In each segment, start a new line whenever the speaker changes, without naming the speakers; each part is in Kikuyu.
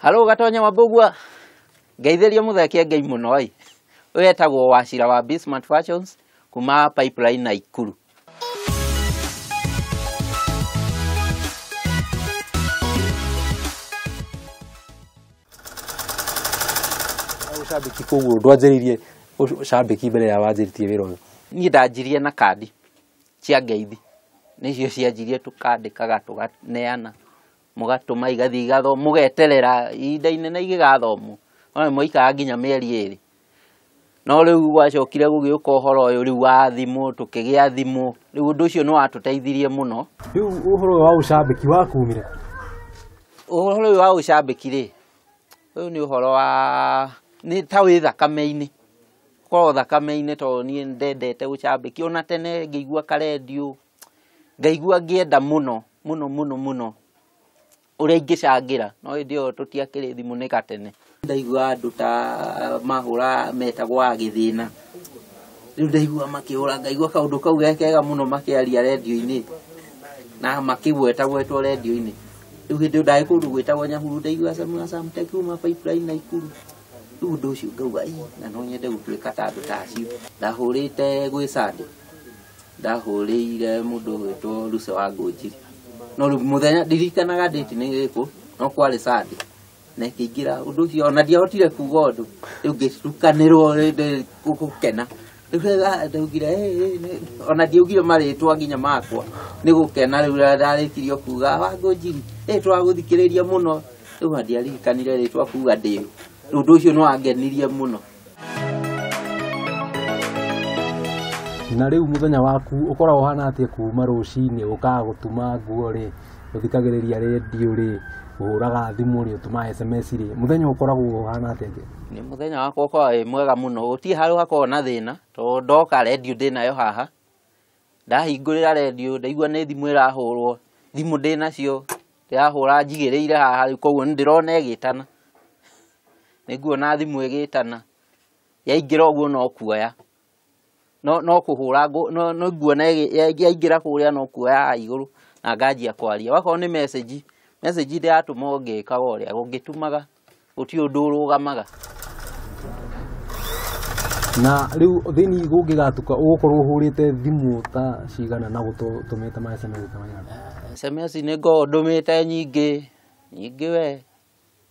Halo Gatonya wa Mbũgua, ngeithĩria mũtheke Ngai mũno ĩ. Ũyũ etagwo Wachira wa Bismart Fashions kuma Pipeline Naikuru.
Ũcambĩki koguo ndwanjĩrĩirie ũcambĩki mbere ya wanjĩrĩtie wĩra ũyũ?
Niĩ ndanjirie na kandi cia ngeithi, nĩcio cianjirie tũkandĩkaga tũkaneana, mũgatũma igathiĩ igathomwo, mũgeterera ihinda inene igĩgathomwo, no nĩ mwaikaraga nginya mĩeri 2. No rĩu gwacokire gũgĩũka ũhoro ũyũ rĩu wa thimũ, tũkĩgĩa thimũ, rĩu ũndũ ũcio nĩ watũteithirie mũno.
Rĩu ũhoro ũyũ wa ũcambĩki wakumire?
Ũhoro ũyũ wa ũcambĩki rĩ, ũyũ nĩ ũhoro wa nĩ ta wĩ thakame-inĩ, ũkoragwo thakame-inĩ tondũ niĩ ndendete ũcambĩki, ona tene ngĩigua karendio, ngaigua ngĩenda mũno mũno mũno mũno ũrĩa ingĩcangĩra, no hĩndĩ ĩyo tũtiakĩrĩ thimũ nĩ gatene. Ndaigua andũ ta mahũra metagwo a gĩthĩna, rĩu ndaigua makĩhũra, ngaigua kaũndũ kau ge kega mũno makĩaria rendio-inĩ na makĩgwetagwetwo rendio-inĩ. Rĩu hĩndĩ ĩyo ndarĩ kũndũ gwĩtagwo Nyahururu, ndaigua Samtech kuma Pipeline Naikuru. Rĩu ũndũ ũcio ngauga, ĩ, na no nyende gũtuĩka ta andũ ta acio. Ndahũrĩte gwĩ Sunday, ndahũrĩire mũndũ ũgwĩtwo Lucy wa Ngũnjiri. No rĩu mũthenya ndirikanaga date nĩ ĩrĩkũ, no kwarĩ Sunday. Na ĩkĩingĩra ũndũ ũcio, ona ndiahotire kuga ũndũ, rĩu ngĩtukanĩrwo gũkena. Rĩu ndaugire, ona ndiaugire marĩtwa nginya makwa, nĩ gũkena rĩu ndarĩkirie kuga wa Ngũnjiri, twagũthikĩrĩria mũno. Rĩu ona ndiaririkanire rĩtwa kuga ndĩũ. Rĩu ũndũ ũcio nĩ wangenirie mũno.
Na rĩu mũthenya waku ũkoragwo ũhana atĩa kuma rũcinĩ ũkaga gũtuma nguo rĩ, ũthikagĩrĩria rendio rĩ, ũhũraga thimũ rĩ, ũtũmaga SMS rĩ, mũthenya ũkoragwo ũhana atĩa?
Nĩ mũthenya wakwa ũkoragwo wĩ mwega mũno, gũtirĩ handũ hakoragwo na thĩna, tondũ ndoka rendio ndĩnayo haha, ndahingũrĩra rendio ndaigua nĩ thimũ ĩrahũrwo, thimũ ndĩnacio, ndĩrahũra njigĩrĩire haha rĩu koguo nĩ ndĩrona ĩgĩtana, nĩ nguona thimũ ĩgĩtana, yaingĩra ũguo no kuoya. No no kũhũra no no nguona yaingĩra kũrĩa no kuoya haha igũrũ na nganjia kwaria. Wakorwo nĩ message, message ndĩratũma ũngĩkaga ũrĩa ũngĩtũmaga, gũtirĩ ũndũ ũrũgamaga.
Na rĩu thĩinĩ gũngĩgatuka ũgũkorwo ũhũrĩte thimũ ta cigana na gũtũmĩte ma SMS ta maigana?
SMS nĩ ngoragwo ndũmĩte nyingĩ, nyingĩ we.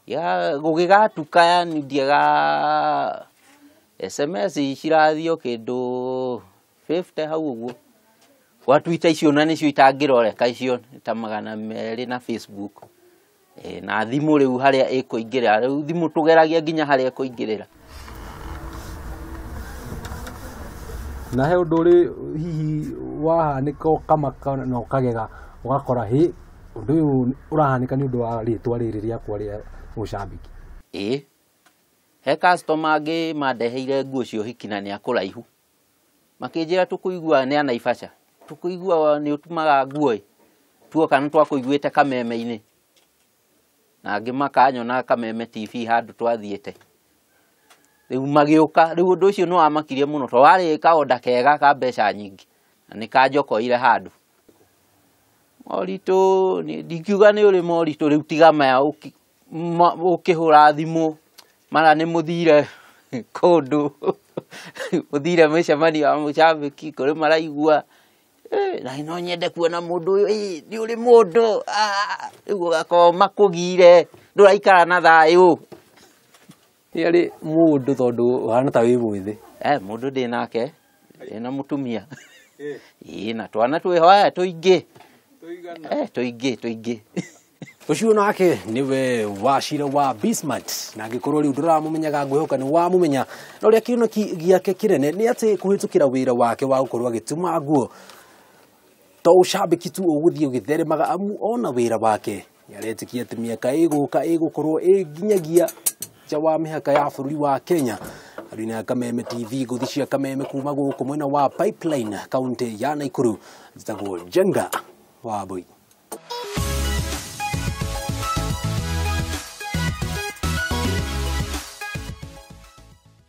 Ya gũgĩgatuka yani ndiaga SMS cirathiĩ o kĩndũ 50 hau ũguo. Gwa Twitter icio na nĩcio itangĩroreka icio ta 200 na Facebook. Na thimũ rĩu harĩa ĩkũingĩrĩra, rĩu thimũ tũgeragia nginya harĩa ĩkũingĩrĩra.
Na he ũndũ ũrĩ hihi wahanĩka ũkamaka na ũkagega ũgakora hĩ ũndũ ũyũ ũrahanĩka nĩ ũndũ wa rĩtwa rĩrĩ rĩakwa rĩa ũcambĩki?
Ĩĩ, he customer angĩ mandeheire nguo cia ũhiki na nĩ a kũraihu, makĩnjĩra tũkũigua nĩ a Naivasha, tũkũigua nĩ ũtumaga nguo ĩ, tuoka nĩ twakũiguĩte kameme-inĩ, na angĩ makanyona Kameme TV handũ twathiĩte. Rĩu magĩũka, rĩu ũndũ ũcio nĩ wamakirie mũno tondũ warĩ kaonda kega ka mbeca nyingĩ na nĩ kanjokoire handũ. Moritũ, ndingiuga nĩ ũrĩ moritũ rĩu tiga maya ũkĩhũra thimũ mara nĩ mũthire kũndũ, mũthire mĩcemanio ya mũcambĩki kũrĩ maraigua, na no nyende kuona mũndũ ũyũ, nĩ ũrĩ mũndũ, rĩu ũgakorwo makũgire, ndũraikara na thayũ.
Nĩ arĩ mũndũ tondũ ũhana ta wĩ mwĩthĩ?
Mũndũ ndĩ nake, ndĩ na mũtumia. Ĩĩ, na twana twĩho tũingĩ. Tũingĩ, tũingĩ.
Ũcio nake nĩwe Wachira wa Bismart, na angĩkorwo rĩu ndũramũmenyaga ngwĩhoka nĩ wamũmenya. Na ũrĩa kĩoneki gĩake kĩnene nĩ atĩ kũhĩtũkĩra wĩra wake wa gũkorwo agĩtuma nguo to ũcambĩki tu ũgũthiĩ ũgĩtheremaga, amu ona wĩra wake nĩaretĩkia atĩ mĩaka ĩgũka ĩgũkorwo ĩnginyagia nja wa mĩhaka ya bũrũri wa Kenya. Andũ-inĩ a Kameme TV, ngũthi cia Kameme kuma gũkũ mwena wa Pipeline, kaunti ya Nakuru, njĩtagwo Njenga wa Mbui.